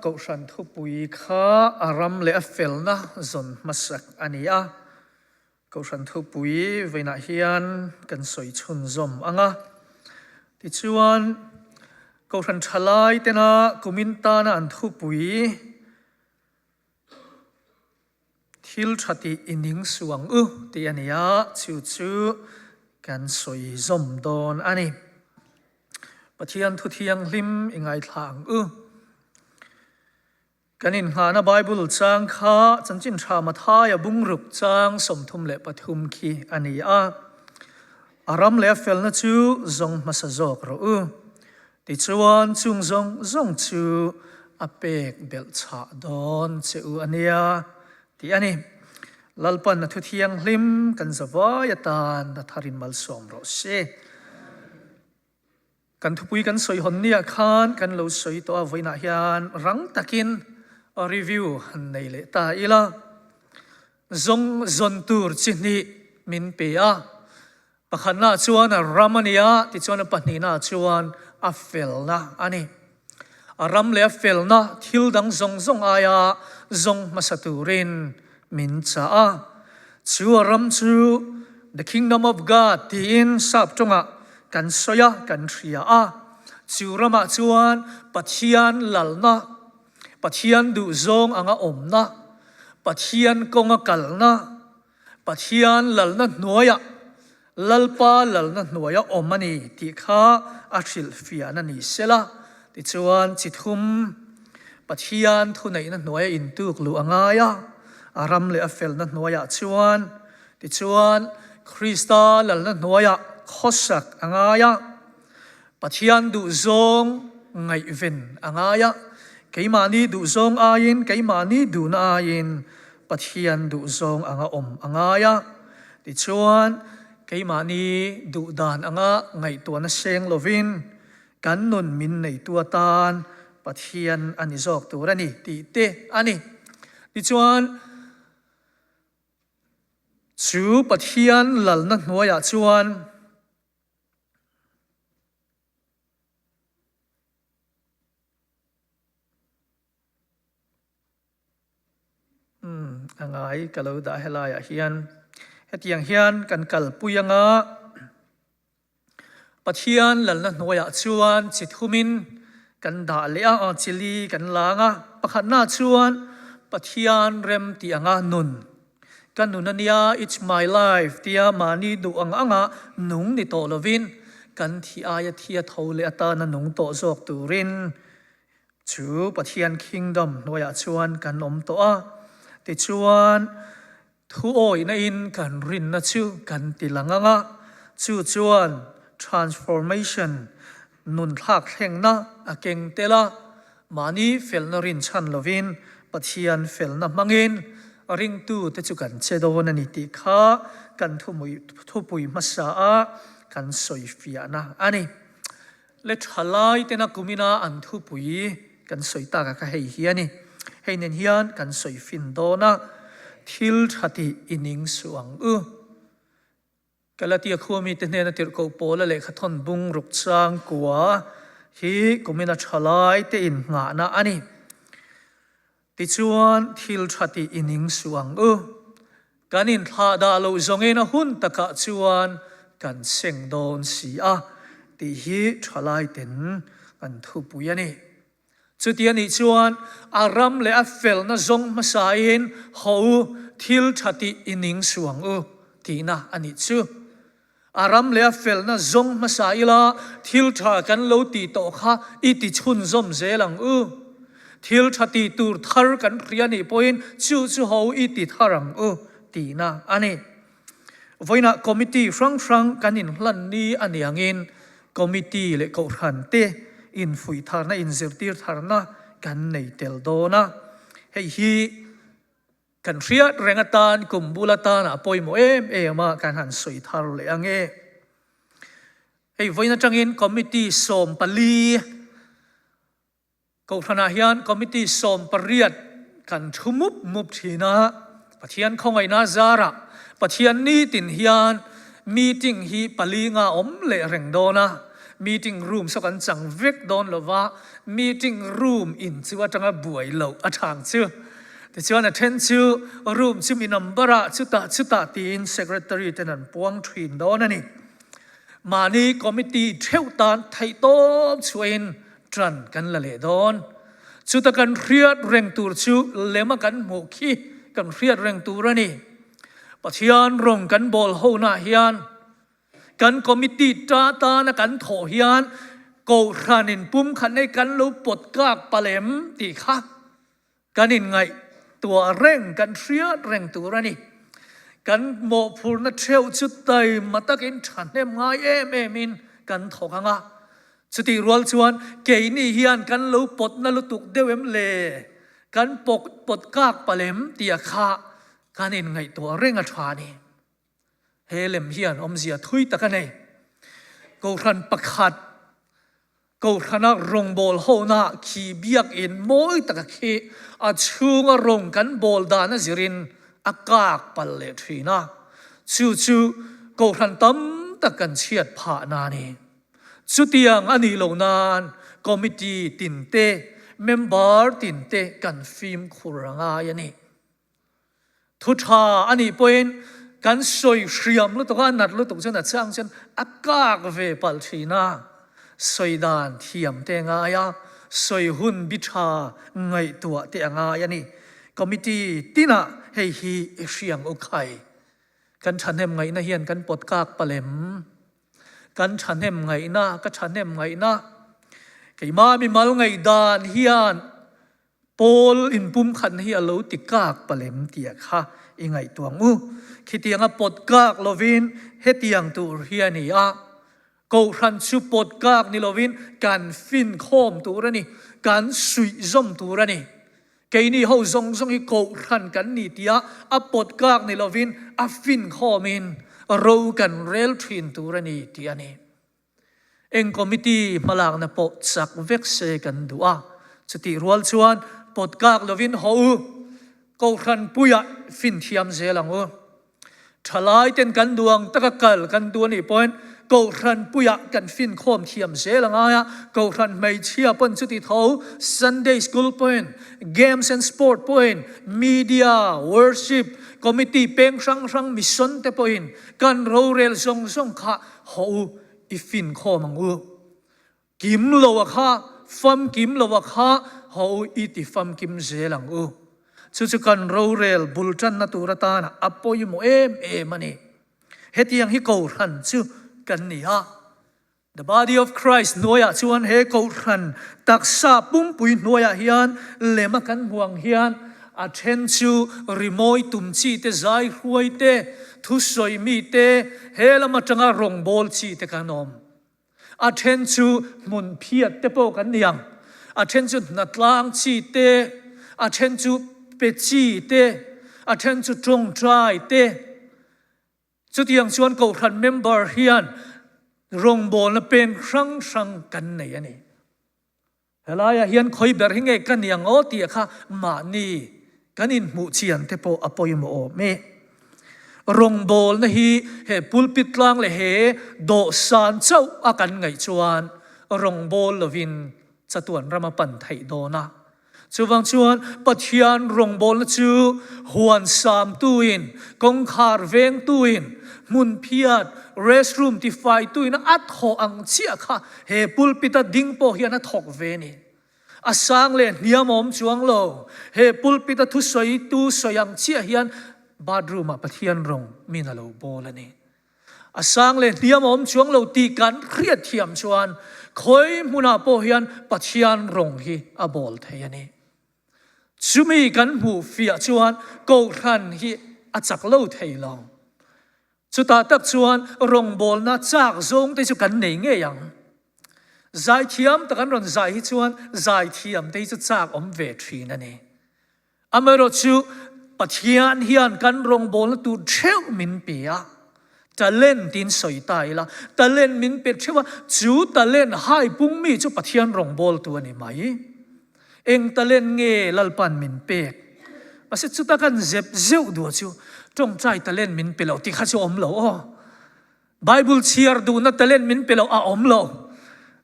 Kohhran thupui kha a ram leh a felna zawn hmasak a ni a. Kohhran thupui vawiinah hian kan sawi chhunzawm ang a. Tichuan, Kohhran thalai tena kumin tana an thupui Thil tha tih i ning suh ang u tih a ni a, chu chu kan sawi zawm dawn a ni. Pathian thu thianghlim i ngaithla ang u. Kan inngahna Bible chang kha Chanchin Tha Mathaia bungruk chang 33 khi a ni a. A ram leh a felna chu zawng hmasa zawk rawh u. Tichuan, chung zawng zawng chu a pek belh chhah dawn che u a nia, tih a ni. Lalpan a thu thianghlim kan zavai atan a tharin malsawm rawh se. Kan thupui kan sawi hawn nia khan kan lo sawi tawh a, vawiinah hian rang takin review han nei leh ta ila. Zawng zawn tur chi hnih min pe a, Pakhatna chuan a ram a ni a, tichuan a pahnihna chuan a felna a ni. A ram leh a felna thil dang zawng zawng aia zawng hmasa turin min chah a. Chu a ram chu The Kingdom of God tiin sap tawngah kan sawi a, kan hria a. Chu ramah chuan Pathian lalna, Pathian duhzawng anga awmna, Pathian kawnga kalna, Pathian lalna hnuaiah, Lalpa lalna hnuaia awm a ni tih kha a hrilhfiahna ni sela. Tichuan, chi thum, Pathian thuneihna hnuaia intuk luh a ngai a, a ram leh a felna hnuaiah chuan. Tichuan, Krista lalna hnuaiah khawsak a ngai a, Pathian duhzawng ngaihven a ngai a, keimahni duhzawng aiin, keimahni duhna aiin Pathian duhzawng anga awm a ngai a. Tichuan, keimahni duhdan anga ngaihtuahna seng lovin kan nun min neitu atan Pathian a ni zawk tur a ni tih te a ni. Tichuan, chu Pathian lalna hnuaiah chuan, Umm a ngai ka lo dah helaiah hian hetiang hian kan kalpui anga Pathian lalna hnuaiah chuan chi thumin kan dah leh a chili kan lang a pakhatna chuan Pathian rem tih anga nun Ka nun a nia, it's my life, tia mahni duh ang anga nung ni tawh lovin, kan thi aia thi a tho leh atana nung tawh zawk turin chu Pathian Kingdom hnuaiah chuan kan awm tawh a. Tichuan, thuawihna in kan rinna chu kan ti lang ang a, chu chuan transformation, nun thlak thlengna a keng tel a, mahni felna rinchhan lovin Pathian felna hmangin ringtute chu kan che dawn a ni tih kha kan thupui hmasa a kan sawifiahna a ni. Le thalai tena kumina an thupui kan sawi tak a kha hei hi a ni. Hei nen hian kan sawi fin dawn a, thil tha tih i ning suh ang u. Galatia khua mite hnena tirhkoh Paula lehkhathawn bung ruk chang kua hi kumin a tha lai te innghahna a ni. Tichuan, thil tha tih i ning suh ang u. Kan inthlah dah loh zawngin a hun takah chuan kan seng dawn si a, tih hi tha lai ten kan thupui a ni. Chuti a nih chuan a ram leh a felna zawng hmasain haw u, thil tha tih i ning suh ang u tihna a nih chu. A ram leh a felna zawng hmasa ila thil tha kan lo tih tawh kha i ti chhunzawm zel ang u. Thil tha tih tur thar kan hria nih pawhin chu chu haw i ti thar ang u tihna a ni. Vawiinah committee hrang hrang kan inhlan ni a ni angin committee leh kohhran te infuih tharna, inzirtir tharna kan nei tel dawn a. Hei hi kan hriat reng atan kum bul atana pawimawh em em a kan han sawi thar leh ang e. Hei vawiin atangin committee 14 Kohhranah hian Committee 18 kan thu mup mup thin a, Pathian khawngaihna zarah Pathian nitin hian meeting hi pali nga awm leh reng dawn a. meeting room saw kan chang vek dawn lo va, meeting room in chu atanga buai loh a thang chu. Tichuan a then chu room chu mi number ah chutah chutah tiin secretary ten an puang thin dawn a ni. Mahni committee theuh tan theihtawp chhuahin tan kan la leh dawn. Chuta kan hriat reng tur chu lema kan hmuh khi kan hriat reng tur a ni. Pathian rawng kan bawl honah hian kan committee ta tana kan thawh hian Kohhranin pumkhat nei kan lo pawt kak palem tih kha Kan inngaihtuah reng, kan hriat reng tur a ni. Kan mawhphurhna theuh chu taima takin thahnem ngai em emin kan thawk ang a. Chutih rual chuan keini hian kan lo pawtna lutuk deuh em le, kan pawk pawt kak palem tia kha kan inngaihtuah reng a tha a ni. He lem hian awmzia thui tak a nei. Kohhran pakhat, Kohhrana rawngbâwl hona khi biakinn mawi taka khi a chhunga rawng kan bâwl dan a zirin a kâk palh leh ṭhin a. Chu chu Kohhran tam tak kan chhiat phahna a ni. Chutiang a nih loh nan Committee tinte, member tinte kan fimkhur a ngai a ni. Thu tha a nih pawhin kan sawi hriam lutuk a, nat lutuk chuan a chang chuan a kak ve palh thin a, sawi dan thiam te a ngai a, sawi hun bi tha ngaihtuah te a ngai a ni. Committee tinah hei hi i hriang u khai. Kan thahnem ngaihna hian kan pawt kak palem. Kan thahnem ngaihna, ka thahnem ngaihna, keimah mimal ngaihdan hian Paul inpumkhatna hi a lo ti kak palem tih kha i ngaihtuah ang u. Khitianga pawt kak lovin hetiang tur hi a ni a, Kohhran chu pawt kak ni lovin kan finkhawm tur a ni, kan suihzawm tur a ni. Keini ho zawng zawng hi Kohhran kan ni tia a pawt kak ni lovin a finkhawmin ro kan rel thin tur a ni tih a ni. Eng committee hmalakna pawh chak vek se kan duh a, chutih rual chuan pawt kak lovin haw u, Kohhran puiah finthiam zel ang u. Thalai ten kan duh ang taka kal kan duh anih pawhin Kohhran puiah kan finkhawm thiam zel a ngai a, Kohhran hmeichhia pawn chuti tho, Sunday School pawhin, Games and Sport pawhin, Media, Worship, Committee peng hrang hrang mission te pawhin kan rorel zawng zawng kha Haw u, i finkhawm ang u. Kim lo a kha, famkim lo a kha, haw u, i ti famkim zel ang u. Chu chu kan rorel bul tanna tur atana a pawimawh em em a ni. Hetiang hi Kohhran chu kan ni a. The Body of Christ hnuaiah chuan he Kohhran taksa pumpui hnuaiah hian lema kan hmu ang hian A then chu rimawi tum chi te, zai hruai te, thusawi mi te, he lam atanga rawngbâwl chi te kan awm. A then chu hmun phiat te pawh kan ni ang. A then chu hnatlang chi te, a then chu pe chi te, a then chu tawngtai te. Chutiang chuan Kohhran member hian rawngbâwlna peng hrang hrang kan nei a ni. Helaiah hian khawi ber hi nge ka ni ang aw tih kha mahni kan inhmuh chian te pawh a pawimawh awm e. Rawngbawlna hi he pulpit tlang leh he dawhsan chauh a kan ngaih chuan rawngbâwl lovin chatuan ram a pan theih dawn a. Chuvang chuan Pathian rawngbawlna chu huan samtuin, kawngkhar vengtuin, hmun phiat, restroom tifaituin a thawh ang chiah kha he pulpit-a ding pawh hian a thawk ve a ni. A sang leh hniam awm chuang lo, he pulpit-a thusawitu sawi ang chiah hian bathroom-ah Pathian rawng min a lo bawl a ni. A sang leh hniam a awm chuang lo tih kan hriat thiam chuan khawi hmunah pawh hian Pathian rawng hi a bawl thei a ni. Chumi kan hmuh fiah chuan Kohhran hi a chak lo thei lo. Chutah tak chuan rawngbawlna chak zawng te chu kan nei ngei ang. Zaithiam tak an rawn zai hi chuan zaithiam te hi chu chak awm ve thin a ni. Amaherawhchu, Pathian hian kan rawngbawlna tur theuh min pe a, talent tiin sawi ta ila, talent min pe theuh a, chu talent hai pung mi chu Pathian rawngbawltu a ni mai. Eng talent nge Lalpa'n min pek? Mahse chuta kan zep zeuh duh chu tawngtai talent min pe lo tih kha chu a awm lo aw. Bible chhiar duhna talent min pe lo a awm lo.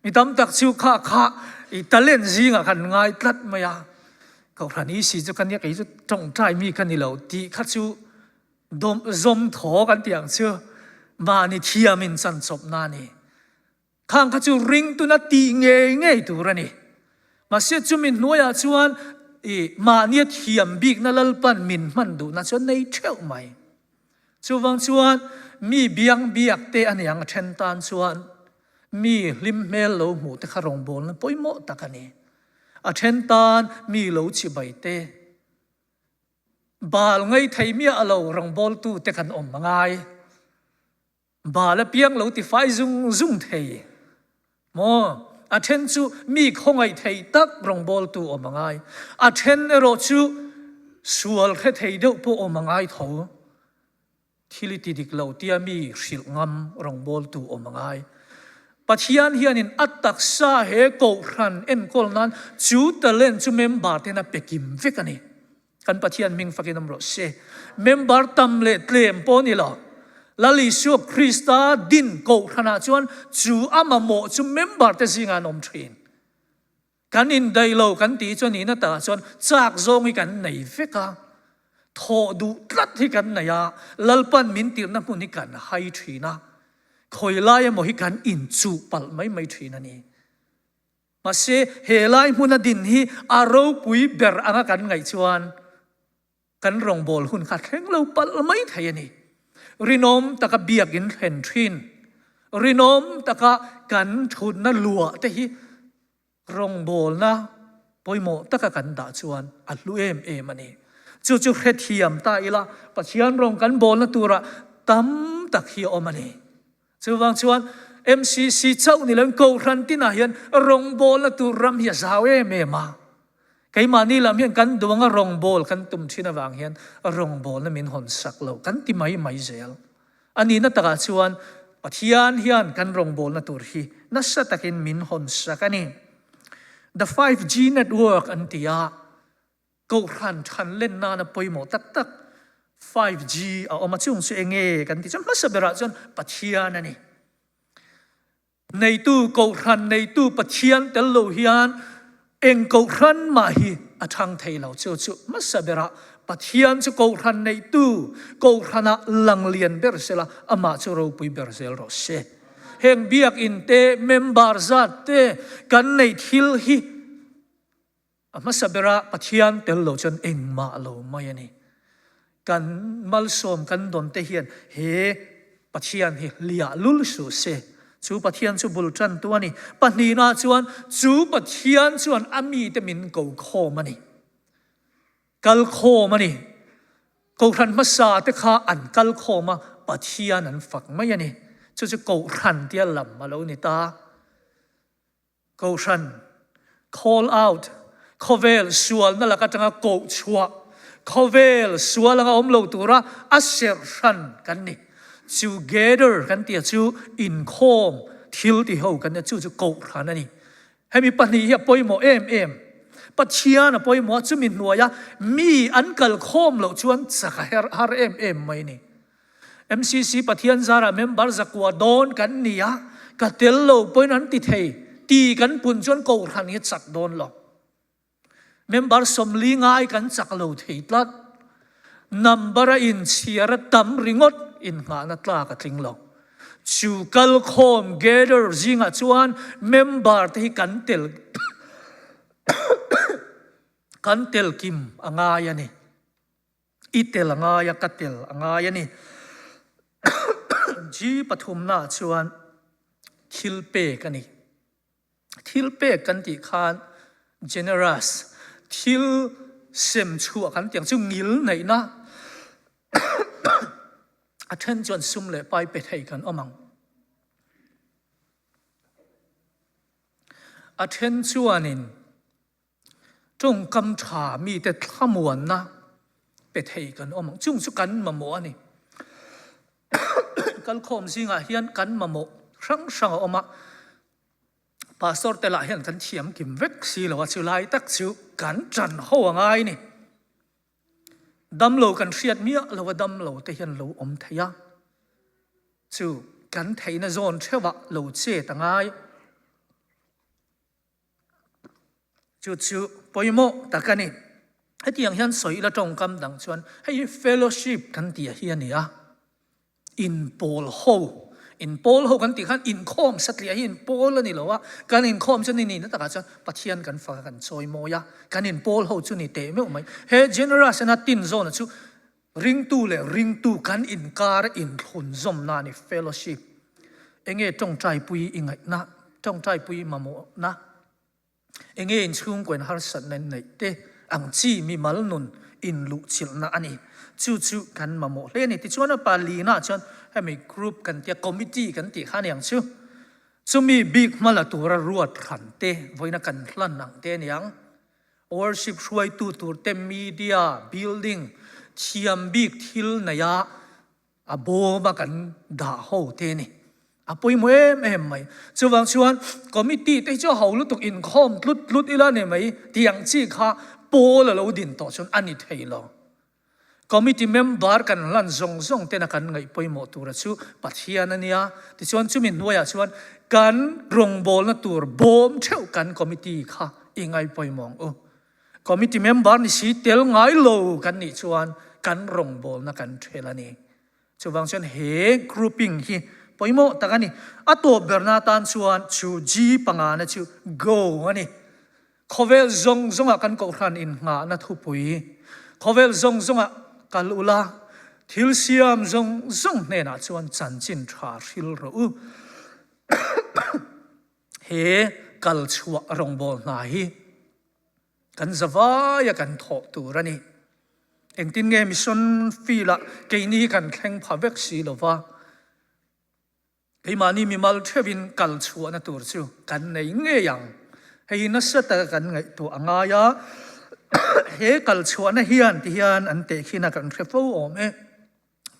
Mi tam tak chu kha kha i talent zingah kan ngai tlat mai a. Kohhran i si chu ka nia kei chu tawngtai mi ka ni lo tih kha chu dawm zawm thaw kan tih ang chu mahni thiamin chan chawpna a ni. Khang kha chu ringtuna tih ngei ngei tur a ni. Mahse chumi hnuaiah chuan i mahnia thiam bikna Lalpan min hman duhna chu a nei theuh mai. Chuvang chuan mi biang biak te a ni ang a then tan chuan mi hlim hmel lo hmuh te kha rawngbawlna pawimawh tak a ni. A then tan mi lo chibai te, bal ngei thei miah lo rawngbawltu te kan awm a ngai. Bal apiang lo tifai zung zung thei maw? A then chu mi khawngaih thei tak rawngbawltu awm a ngai. A then erawh chu sual hre thei deuh pawh awm a ngai tho. Thil i ti dik lo tia mi hrilh ngam rawngbawltu awm a ngai. Pathian hianin a taksa he kohhran enkawl nan chu talent chu member ten a pe kim vek a ni. Kan Pathian hming fakin awm rawh se. Member tam leh tlem pawh ni lo. Lal Isua Krista din kohhranah chuan chu a mamawh chu member te zingah an awm thin. Kan indaih lo kan tih chuan nihna takah chuan chak zawng hi kan nei vek a. Thawh duh tlat hi kan nei a, Lalpan min tirhna hmun hi kan hai thin a. Khawi lai emaw hi kan inchuh palh mai mai thin a ni. Mahse, he lai hmuna din hi a ropui ber anga kan ngaih chuan kan rawngbâwl hun kha thleng lo palh mai thei a ni. Rinawm taka biakin thlen ṭhin, rinawm taka kan ṭhutna luah te hi rawngbâwlna pawimawh taka kan dah chuan a hlu em em a ni. Chu chu hrethiam ta ila Pathian rawng kan bâwlna turah tam tak hi a awm a ni. Chuvang chuan MCC chauh ni loin Kohhran tinah hian rawngbawlna tur ram hi a zau em em a. Keimahni lam hian kan duanga rawngbâwl kan tum thin avang hian rawngbâwlna min hawn sak lo kan ti mai mai zel. A nihna takah chuan Pathian hian kan rawngbâwlna tur hi nasa takin min hawn sak a ni. The 5G network an ti a. Kohhran than len nana pawimawh tak tak 5G a awm a, chung chu enge kan ti chuan hmasa berah chuan Pathian a ni. Neitu Kohhran neitu Pathian tel lo hian eng Kohhran mah hi a thang thei lo. Chu chu hmasa berah Pathian chu Kohhran neitu Kohhranah lang lian ber sela amah chu ropui ber zel rawh se. Heng biakinn te member zat te kan neih thil hi A hmasa berah Pathian tel lo chuan engmah lo mai a ni. Kan malsawm kan dawn te hian he Pathian hi hliah lul suh se. Chu Pathian chu bul tantu a ni. Pahnihna chuan chu Pathian chuan a mite min ko khawm a ni. Kal khawm a ni. Kohhran hmasa te kha an kal khawm a, Pathian an fak mai a ni. Chu chu Kohhran tia lam a lo ni ta. Kohhran, call out, khawvel sualna lak atanga koh chhuah, khawvel sual anga awm lo tura a serh hran kan ni. Chu gather kan tih a chu inkhawm thil ti ho kan nia, chu chu kohhran a ni. Hemi pahnih hi a pawimawh em em. Pathian a pawimawh a, chumi hnuaia mi an kal khawm loh chuan chak a her har em em mai ni. MCC Pathian zarah member zakua dawn kan ni a, ka tel lo pawhin an ti thei ti kan pun chuan Kohhran hi chak dawn lo. Member 40 ngai kan chak lo thei tlat. Number a inchhiar a tam ringawt innghahna tlak a tling lo. Chu kalkhawm gather zingah chuan member te hi kan tel kan tel kim a ngai a ni. I tel a ngai a, ka tel a ngai a ni. G pathumnaah chuan thil pek a ni. Thil pek kan tih khan generous, thil sem chhuah kan tih ang chu ngil neihna a then chuan sum leh pai pe thei kan awm ang. A then chuanin Tawngkam tha mite thlamuanna pe thei kan awm ang. Chung chu kan mamawh a ni. Kalkhawm zingah hian kan mamawh hrang hrang a awm a. Pastor te lah hian kan thiam kim vek si lo a, chu lai tak chu kan tan ho a ngai a ni. Damlo kan hriat miah lo a damlo te hian lo awm thei a, chu kan theihna zawn theuhah lo chet a ngai. Chu chu pawimawh tak a ni. Hetiang hian sawi ila tawngkam dang chuan hei hi fellowship kan tih hi a ni a. Inpawl ho, inpawl ho kan tih khan inkhawm satliah hi inpawl a ni lo a, kan inkhawm chu ni nihna takah chuan Pathian kan fak a, kan chawi mawi a, kan inpawl ho chu ni teh meuh mai. He generous ena tin zawna chu ringtu leh ringtu kan inkar inthlun zawmna a ni, fellowship. Enge tawngtaipui i ngaihna, tawngtaipui mamawhna? Enge inchhungkaw in harsatna in neih te ang chi mimal nun in luhchilhna a ni. Chu chu kan mamawh hle a ni. Tichuan a pa lina ah chuan hemi group kan tia committee kan tih kha a ni ang chu. Chumi bik hma la tura ruat hran te vawiina kan hlan ang te a ni ang. Worship hruaitu tur te media building thiam bik thil neia A bawm a kan dah ho te ni. A pawimawh em em mai. Chuvang chuan committee te hi chu a ho lutuk inkhawm tlut tlut ila ni mai tih ang chi kha pawl a lo din tawh chuan a ni thei lo. Committee member kan hlan zawng zawng tena kan ngaih pawimawh tura chu Pathian a nia. Tichuan chumi hnuaiah chuan kan rawngbawlna tur bawm theuh kan committee kha i ngaih pawimawh ang u. Committee member ni si tel ngai lo kan nih chuan kan rawngbawlna kan ṭhel a ni. Chuvang chuan he grouping hi pawimawh tak a ni. A tawp berna atan chuan chu G pangana chu Go a ni. Khawvel zawng zawngah kan kohhran innghahna thupui, khawvel zawng zawngah kal ula, thil siam zawng zawng hnenah chuan chanchin ṭha hril rawh u. He kal chhuah rawngbâwl hna hi kan zavaia kan thawh tur a ni. Engtin nge mission field-ah keini hi kan thleng pha vek si lo va, keimahni mimal theuhin kal chhuahna tur chu kan nei ngei ang. Hei hi nasa taka kan ngaihtuah a ngai a, he kal chhuahna hian tihian an tehkhin a kan hre fo awm e.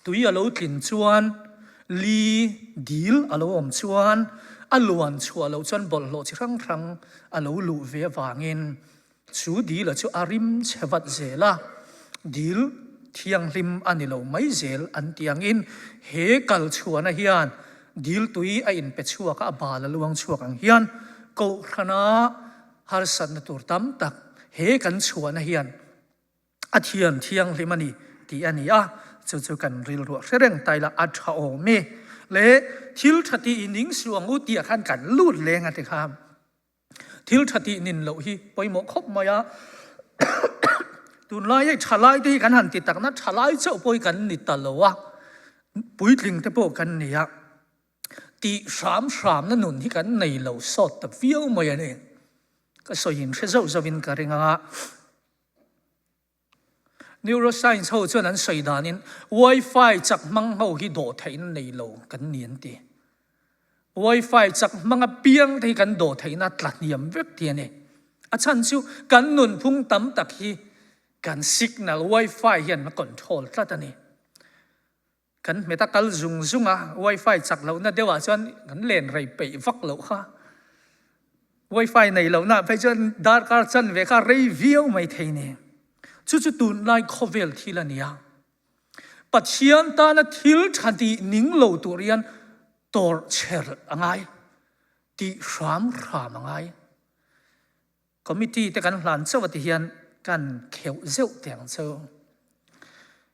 Tui a lo tlin chuan, li dil a lo awm chuan, a luan chhuah loh chuan bawlhhlawh chi hrang hrang a lo luh ve avangin chu dila chu a rim chhe vat zel a, dil thianghlim a ni lo mai zel an tih angin he kal chhuahna hian dil tui a inpe chhuak a, a bal a luang chhuak ang hian Kohhrana harsatna tur tam tak he kan chhuahna hian A thian thianghlim a ni tih a ni a, chu chu kan rilruah hre reng ta ila a tha awm e. Le thil tha tih i ning suh ang u tih ah khan kan lut leng a ti kha. Thil tha tih nin loh hi pawimawh khawp mai a. Tunlai hei thalai te hi kan han ti takna thalai chauh pawh hi kan ni ta lo a, puitling te pawh kan ni a. Tih hram hramna nun hi kan nei lo sawt ta viau mai a ni. Ka sawi in hre zauh zauh in ka ring ang a. Neuroscience ho chuan an sawi danin Wi-Fi chak hmang ho hi dawhtheihna nei lo kan ni an ti. Wi-Fi chak hmang apiang te hi kan dawhtheihna a tla hniam vek ti a ni. A chhan chu kan nunphung tam tak hi kan signal Wi-Fi hian a control tlat a ni. Kan hmet a kal zung zung a, wifi chak lohna deuhah chuan kan len rei peih vak loh kha. Wifi nei lohna phei chuan darkar chanve kha rei viau mai thei ni. Chu chu tunlai khawvel thil a ni a. Pathian tana thil tha tih ning lo tur hian tawrh cher a ngai, tih hram hram a ngai. Committee te kan hlan chauh a ti hian kan kheuh zeuh teh ang cheu.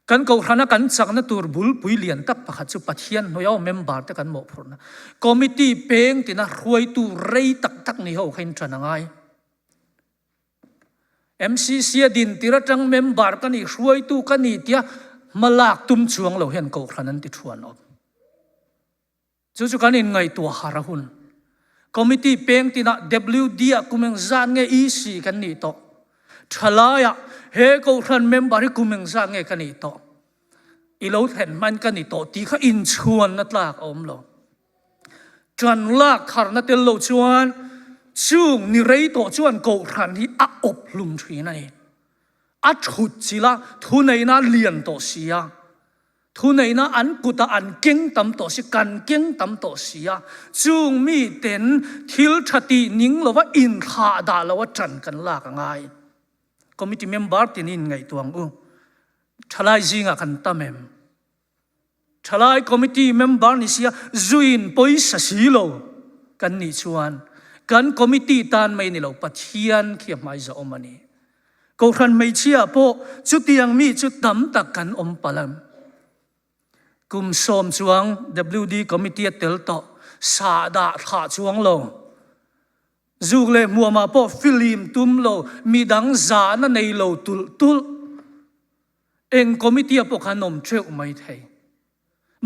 Kan kohhrana kan chakna tur bulpui lian tak pakhat chu Pathian hnuaia aw member te kan mawhphurhna. Committee peng tina hruaitu rei tak tak ni ho kha in ṭan a ngai. MCC a din tir aṭang member ka nih hruaitu ka ni tia hmalak tum chuang lo hian kohhran an ti ṭhuan awm. Chu chu kan inngaihtuah har a hun. Committee peng tinah WD ah kum engzat nge EC kan nih tawh? Thalaiah he Kohhran member hi kum engzat nge ka nih tawh? I lo thlen hman ka ni tawh tih kha inchhuanna tlak a awm lo. Ṭan lak tharna tel lo chuan chung ni rei tawh chuan Kohhran hi a awp hlum ṭhin a ni. A ṭhut chilh a, thuneihna a lian tawh si a. Thuneihna an kutah an keng tam tawh si, kan keng tam tawh si a, chung miten thil tha tih ning lova inthlah dah loa ṭan kan lak a ngai. Committee member tinin ngaihtuah ang u. Ṭhalai zingah kan tam em? Ṭhalai committee member ni sia zuin pawisa si lo kan nih chuan. Kan committee tan mai ni lo Pathian khi a hmaiza awm a ni. Kohhran hmeichhia pawh chutiang mi chu tam tak kan awm palh ang. Kum sawm chuang WD committee a tel tawh, sahdah thlah chuang lo. Zuk leh hmuamah pawh filim tum lo, midang zahna nei lo tulh tulh. Eng committee ah pawh khan awm teuh mai thei.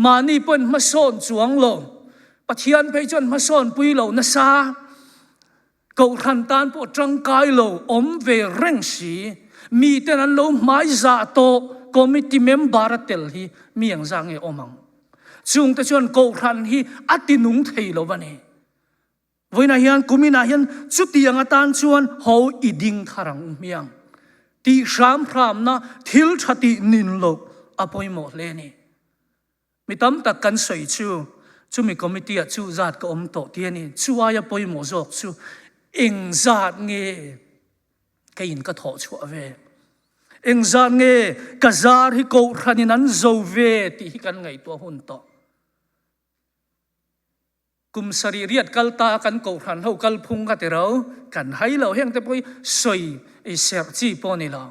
Mahni pawhin hmasawn chuang lo, Pathian phei chuan hmasawn pui lo nasa, Kohhran tan pawh tangkai lo awm ve reng si, miten an lo hmaizah tawh committee member a tel hi mi engzah nge awm ang? Chungte chuan Kohhran hi a tinung thei lo a ni. Vawiinah hian kuminah hian chutiang atan chuan ho i ding thar ang u hmiang tih hram hramna thil tha tih nin loh a pawimawh hle a ni. Mi tam tak kan sawi chu chumi committee ah chu zat ka awm tawh tih a ni. Chu aia pawimawh zawk chu eng zat nge keiin ka thawh chhuah ve? Eng zat nge ka zar hi kohhranin an zo ve tih hi kan ngaihtuah hun tawh. Kum sarih riat kal ta kan kohhran ho kal phung ka ti ro, kan hai lo heng te pawh hi sawi i serh chi pawh a ni lo.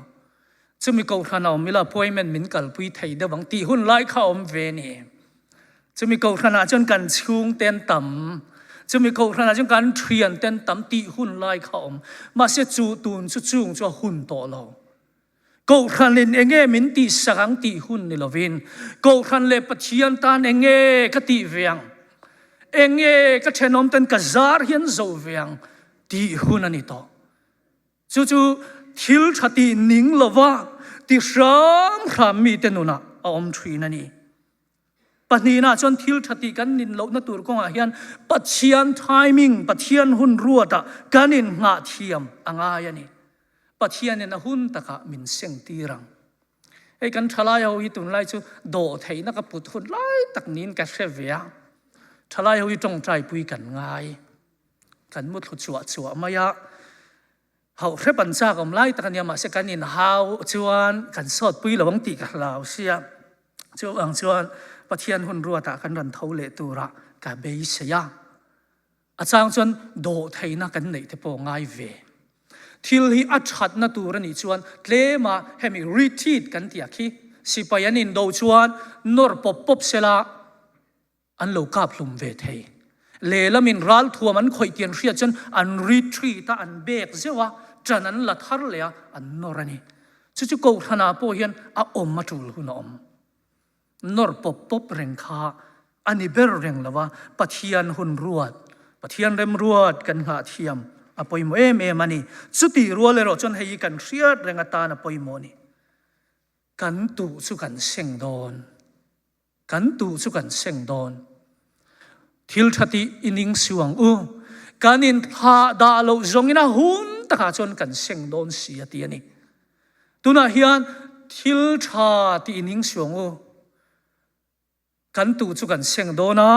Chumi kohhran a awm ila appointment min kalpui thei deuh ang tih hun lai kha a awm ve a ni. Chumi kohhran ah chuan kan chhung te an tam, chumi kohhran ah chuan kan thian te an tam tih hun lai kha a awm. Mahse chu tun chu chung chu a hun tawh lo. Kohhranin enge min tihsak ang tih hun ni lovin, Kohhran leh Pathian tan enge ka tih ve ang, enge ka thenawm ten ka zar hian zo ve ang tih hun a ni tawh. Chu chu thil tha tih ning lova ti hram hram mite nunah a awm thin a ni. Pahnihna chuan thil tha tih kan nin lohna tur kawngah hian Pathian timing, Pathian hun ruatah kan innghah thiam a ngai a ni. Pathianin a hun takah min seng tir ang. Hei kan thalai ho hi tunlai chu dawh theihna ka put hun lai tak niin ka hre ve a. Thalai ho hi tawngtai pui kan ngai. Kan muthlu chuah chuah mai a. Hauh hrep an chak awm lai tak a nia mahse kan inhau chuan kan sawt pui lo ang tih ka hlau sia. Chu ang chuan Pathian hun ruatah kan rawn tho leh turah ka beisei a. A chang chuan dawh theihna kan neih te pawh ngai ve. Thil hi a thatna tur a nih chuan tlema hemi retreat kan tih ah khi sipai an indo chuan nawr pawp pawp sela an lo kap hlum ve thei. Lehlamin ralthuam an khawih tih an hriat chuan an retreat a, an bek zeuh a, ṭan an la thar leh a, an nawr a ni. Chu chu Kohhranah pawh hian a awm a ṭul hun a awm. Nawr pawp pawp reng kha a ni ber reng lo a, Pathian hun ruat, Pathian remruat kan nghah thiam a pawimawh em em a ni. Chutih rual erawh chuan hei hi kan hriat reng atan a pawimawh a ni. Kan tuh chu kan seng dawn. Kan tuh chu kan seng dawn. Thil tha tih i ning siu ang u. Kan in thlah dah loh zawngin a hun takah chuan kan seng dawn si a ti a ni. Tunah hian thil tha tih i ning siu ang u. Kan tuh chu kan seng dawn a,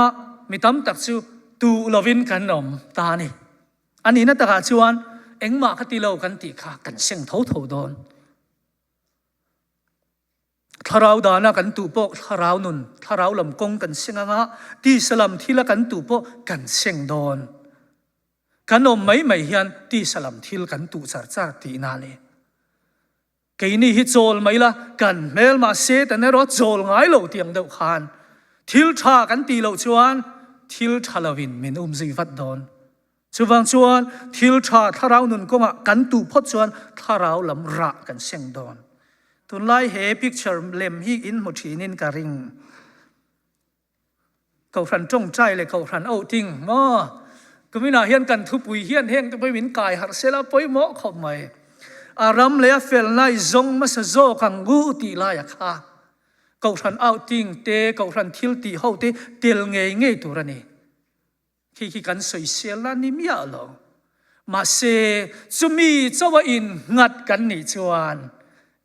mi tam tak chu tuh lovin kan awm ta a ni. A nihna takah chuan engmah ka ti lo kan tih kha kan seng tho tho dawn. Thlarau dana kan tuh pawh thlarau nun, thlarau lam kawng kan seng anga, tisa lam thila kan tuh pawh kan seng dawn. Kan awm mai mai hian tisa lam thil kan tuh char char tihna a ni. Keini hi chawl mai la, kan hmel mah Satan erawh chawl ngai lo tih ang deuh khan thil tha kan tih loh chuan thil tha lovin min umzui vat dawn. Chuvang chuan thil tha thlarau nun kawngah kan tuh phawt chuan thlarau lam rah kan seng dawn. Tunlai he picture lem hi in hmu thinin ka ring. Kohhran tawngtai leh kohhran outing maw? Kuminah hian kan thupui hian heng te pawh hi min kai harh sela pawimawh khawp mai. A ram leh a felna i zawng hmasa zawk ang u tih laia kha kohhran outing te, kohhran thil tih ho te tel ngei ngei tur a ni. Khi khi kan sawisel a ni miah lo. Mahse, chumi chauha innghat kan nih chuan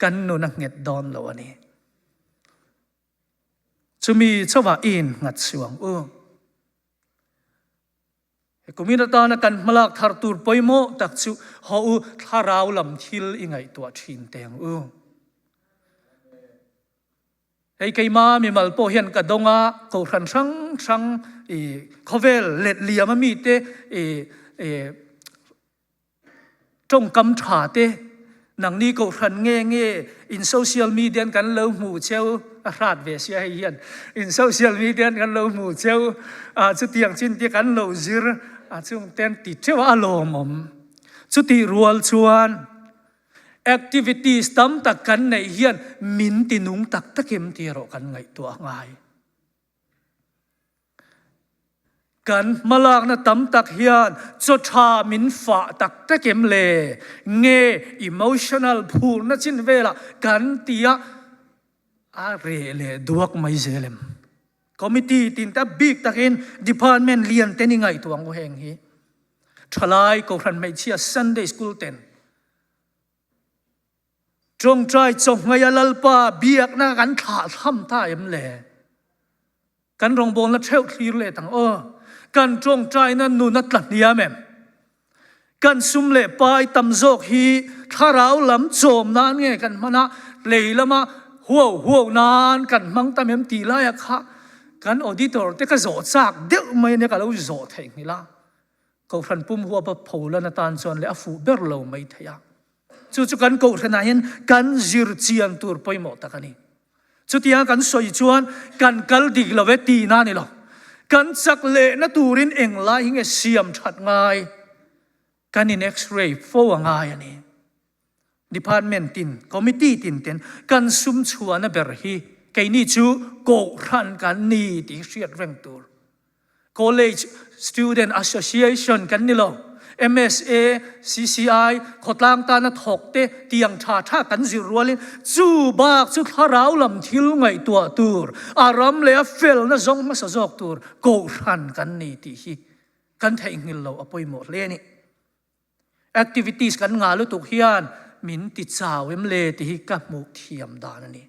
kan nun a nghet dawn lo a ni. Chumi chauha i innghat suh ang u. He kumin atana kan hmalak thar tur pawimawh tak chu haw u thlarau lam thil i ngaihtuah thin teh ang u. Hei keima mimal pawh hian ka dawng a, kohhran hrang hrang i khawvel let liam a mite i Tawngkam tha te, nangni kohhran nge nge in social media an kan lo hmu cheu, a hrat ve sia hei hian, in social media an kan lo hmu cheu, ah chutiang chin te kan lo zir, ah chung te an ti teuh a, a lawmawm. Chutih rual chuan activities tam tak kan neih hian min ti nung tak tak em tih erawh kan ngaihtuah ngai. Kan hmalakna tam tak hian chaw tha min fah tak tak em le? Nge emotional phurna chin velah kan tia a reh leh duak mai zel em? Committee tin ta bik takin department lian te ni ngaihtuah ang u heng hi. Thalai Kohhran Hmeichhia Sunday School ten Ṭawngṭai chawhmei a Lalpa biakna kan thlahthlam ta em le? Kan rawngbawlna ṭheuh thlir let ang aw. Kan ṭawngṭaina nun a tla hniam em? Kan sum leh pai tam zawk hi thlarau lam chawm nan nge kan hman a, lei lama huau huau nan kan hmang tam em tih laia kha kan auditor te ka zawh chak deuh mai ania ka lo zawh theihnghilh a. Kohhran pum huapa pholan atan chuan leh a fuh ber lo mai thei a. Chu chu kan kohhranah hian kan zir chian tur pawimawh tak a ni. Chutia kan sawi chuan kan kal dik lo e tihna a ni lo. Kan chak lehna turin englai hi nge siam that ngai? Kan in x-ray fo a ngai a ni. Department tin, committee tin ten kan sum chhuahna ber hi keini chu kohhran kan ni tih hriat reng tur. College Student Association kan ni lo. MSA, CCI, khawtlang tana thawk te tiang tha tha kan zir rualin chu bak chu thlarau lam thil ngaihtuah tur, a ram leh a felna zawng hmasa zawk tur kohhran kan ni tih hi kan theihnghilh lo a pawimawh hle a ni. Activities kan ngah lutuk hian min ti chau em le tih hi ka hmuh thiam dan a ni.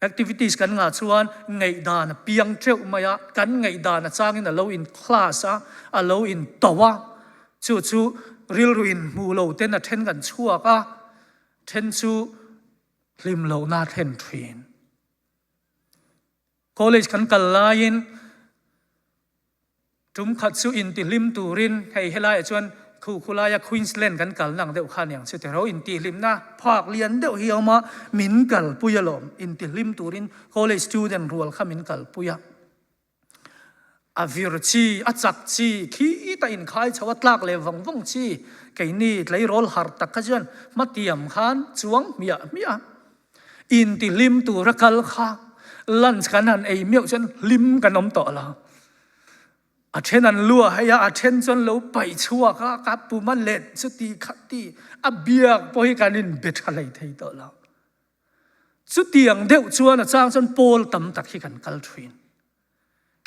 Activities kan ngah chuan ngaihdan a piang teuh mai a, kan ngaihdan a changin a lo in class a, a lo in to a, chu chu rilru in hmuh lo ten a then kan chhuak a, then chu hlim lohna a thlen thin. College kan kal laiin Tum khat chu intihlim turin hei helaiah chuan khu khulaia Queensland kan kalna ang deuh kha aniang chu tiraw intihhlimna park lian deuh hi a awm a, min kalpui alawm intihlim turin college student rual kha min kalpui a. A vir chi, a chak chi, khi ta inkhai chho a tlak leh vawng vawng chi keini tleirawl harh tak kha chuan hmatiam khan chuang hmiah hmiah a. Intihlim tura kal kha lunch kan han ei meuh chuan hlim kan awm tawh lo. A then an lu a hei a, a then chuan lo paih chhuak a, ka pum a let chuti khati a biak pawh hi kan inbe tha hlei thei tawh lo. Chutiang deuh chuan a chang chuan pawl tam tak hi kan kal thin.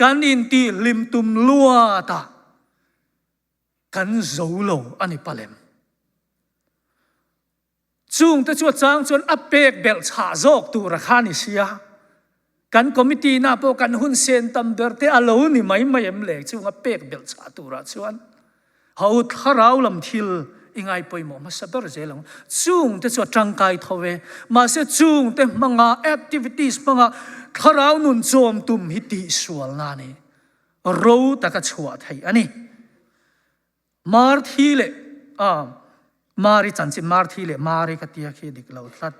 Kan intihlim tum luat a. Kan zo lo a ni palem. Chungte chu a chang chuan a pek belh chhah zawk tur a kha ni sia. Kan committee na pawh kan hun sen tam ber te a lo ni mai mai em le chung a pek belh chhah turah chuan ho thlarau lam thil i ngai pawimawh hmasa ber zel ang. Chungte chu a tangkai tho e. Mahse chungte hmanga activities hmanga thlarau nun chawm tum hi tihsualna a ni. Ro taka chhuah theih a ni. Marthi leh ah Mari chanchin Marthi leh Mari ka tia khi dik lo tlat.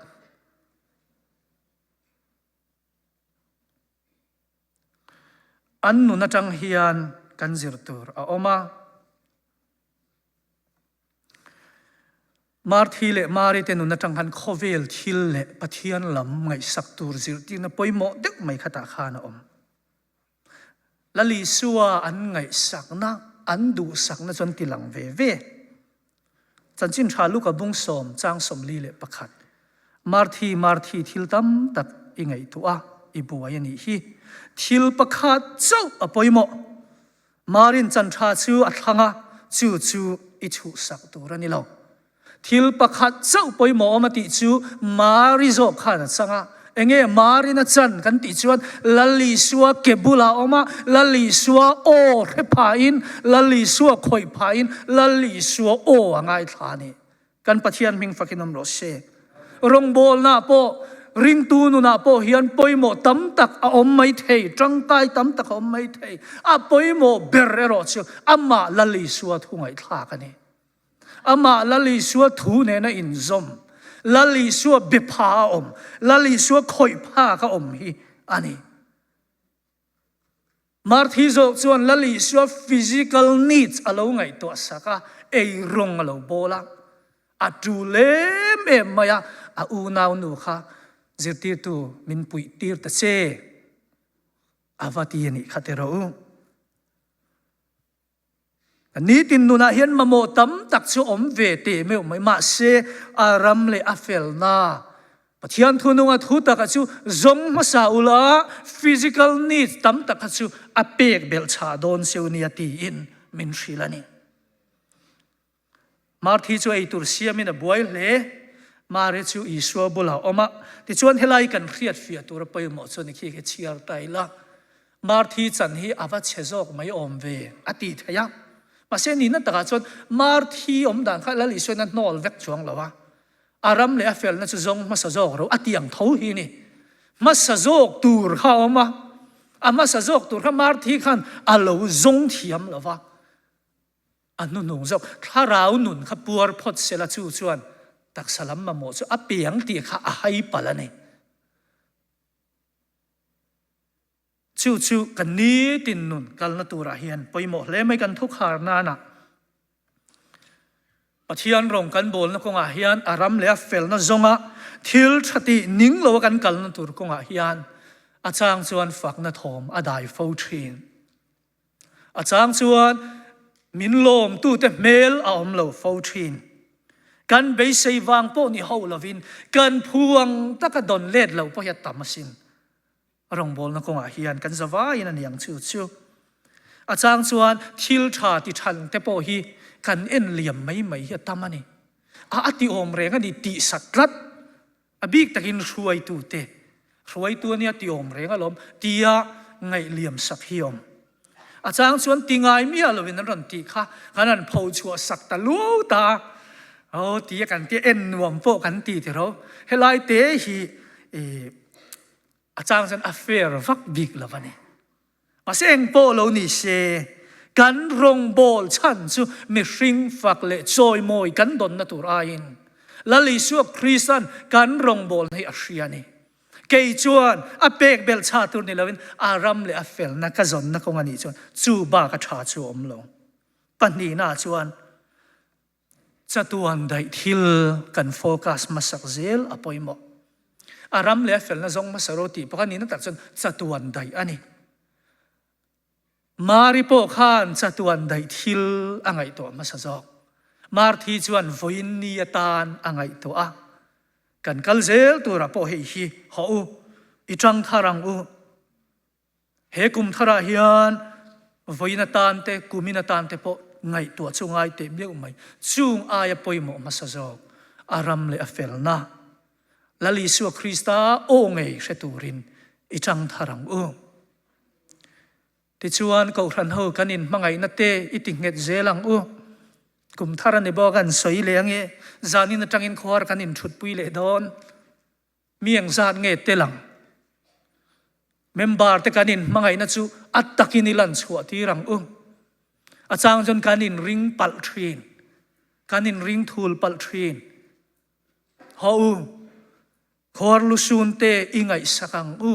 An nun atang hian kan zir tur a awm a. Marthi leh Mari te nun atang khan khawvel thil leh Pathian lam ngaihsak tur zirtirna pawimawh deuh mai khatah khan a awm. Lal Isua an ngaihsakna, an duhsakna chu an ti lang ve ve. Chanchin tha Luka bung sawm, chang 41. Marthi, Marthi, thil tam tak i ngaihtuah a, i buai a nih hi. Thil pakhat chauh a pawimawh. Marin chan tha chu a thlang a, chu chu i chhuhsak tur a ni lo. Thil pakhat chauh pawimawh awm a tih chu Mari zawk khan a chang a. Enge Marin a chan kan tih chuan Lal Isua ke bulah a awm a, Lal Isua aw hre phahin, Lal Isua khawih phahin, Lal Isua aw a ngaithla a ni. Kan Pathian hming fakin awm rawh se. Rawngbawlna pawh. Ringtu nunah pawh hian pawimawh tam tak a awm mai thei, tangkai tam tak a awm mai thei. A pawimawh ber erawh chu amah Lal Isua thu ngaihthlak a ni. Amah Lal Isua thu nena inzawm, Lal Isua be pha a awm, Lal Isua khawih phak a awm hi a ni. Marthi zawk chuan Lal Isua physical needs a lo ngaihtuah sak a, ei rawng a lo bawl a. A tul em em mai a, a unau nu kha zirtirtu min puih tir ta che a va ti a nih kha tiraw u. Nitin nunah hian mamawh tam tak chu awm ve teh meuh mai, mahse a ram leh a felna Pathian thu nunga thu taka chu zawng hmasa ula physical needs tam tak kha chu a pek belh chhah dawn seu nia tiin min hrilh a ni. Marthi chu eitur siamin a buai hle. Mari chu Isua bulah a awm a, tichuan helai kan hriat fiah tura pawimawh chu ni khi khi chhiar ta ila. Marthi chan hi a va chhe zawk mai awm ve a ti thei a. Mahse nihna takah chuan Marthi awm dan kha Lal Isuain a hnawl vek chuang lo a. A ram leh a felna chu zawng hmasa zawk ro a ti ang tho hi ni. Hmasa zawk tur kha a awm a, a hmasa zawk tur kha Marthi khan a lo zawng thiam lo va. A hnuhnung zawk, thlarau nun kha puar phawt sela chu chuan taksa lam mamawh chu a piang tih kha a hai palh a ni. Chu chu kan nitin nun kalna turah hian pawimawh hle mai kan thukhar nana Pathian rawng kan bawlna kawngah hian a ram leh a felna zawnga thil tha tih ning loa kan kalna tur kawngah hian a chang chuan fakna thawm a dai fo thin. A chang chuan min lawmtute hmel a awm lo fo thin. Kan beisei vang pawh ni hauh lovin kan phu ang taka dawn let lo pawh hi a tam asin. Rawngbawlna kawngah hian kan zavaiin a ni ang chu chu. A chang chuan thil tha ti than te pawh hi kan en liam mai mai hi a tam a ni. A a ti awm reng a ni tih sat tlat. A bik takin hruaitute, hruaitu a nia ti awm reng alawm tia ngaih liam sak hi awm. A chang chuan ti ngai miah lovin an rawn tih kha kan han pho chhuah sak ta luau ta a, aw tia kan tia en nuam pawh kan ti tiro. Helai te hi a chang chuan a fair vak bik lo a ni. Mahse eng pawh lo ni se, kan rawngbâwl chhan chu mihring fak leh chawimawi kan dawnna tur aiin Lal Isua Krista'n kan rawngbâwlna hi a hria a ni. Kei chuan a pek belh chhah tur ni loin a ram leh a felna ka zawnna kawng a nih chuan chu bak a ṭha chu a awm lo. Pahnihnaah chuan Chatuan daih thil kan focus hmasak zel a pawimawh. A ram leh a felna zawng hmasa ro tih pakhat nihna tak chuan chatuan daih a ni. Mari pawh khan chatuan daih thil a ngaihtuah hmasa zawk. Marthi chuan vawiin ni atan a ngaihtuah a. Kan kal zel turah pawh hei hi hawh u, i tang thar ang u. He kum tharah hian vawiin atan te, kumin atan te pawh ngaihtuah chu ngai teh miauh mai. Chung aia pawimawh hmasa zawk, a ram leh a felna, Lal Isua Krista aw ngei hre turin i chang thar ang u. Tichuan, Kohhran ho kan inhmangaihna te i ti nghet zel ang u. Kum thar a ni bawk a, an sawi leh ange. Zanin atangin khuar kan inthutpui leh dawn. Mi engzat nge tel ang? Member te kan inhmangaihna chu a takin i lan chhuah tir ang u. A chang chuan kan inring palh thin. Kan inring thul palh thin. Haw u, khuar lusun te i ngaihsak ang u.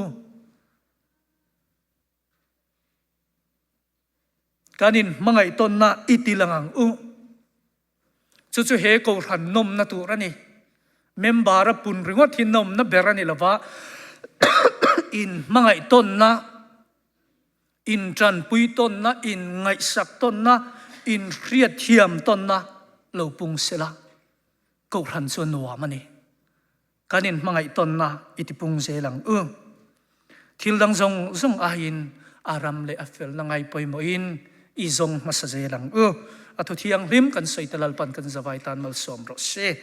Kan inhmangaih tawnna i ti lang ang u. Chu chu he Kohhran nawmna tur a ni. Member a pun ringawt hi nawmna ber a ni lova, inhmangaih tawnna, intanpui tawnna, inngaihsak tawnna, inhriatthiam tawnna lo pung sela Kohhran chu a nuam a ni. Kan inhmangaih tawnna i tipung zel ang u. Thil dang zawng zawng aiin a ram leh a felna ngai pawimawhin i zawng hmasa zel ang u. A thu thianghlim kan sawi te Lalpan kan zavai tan malsawm rawh se.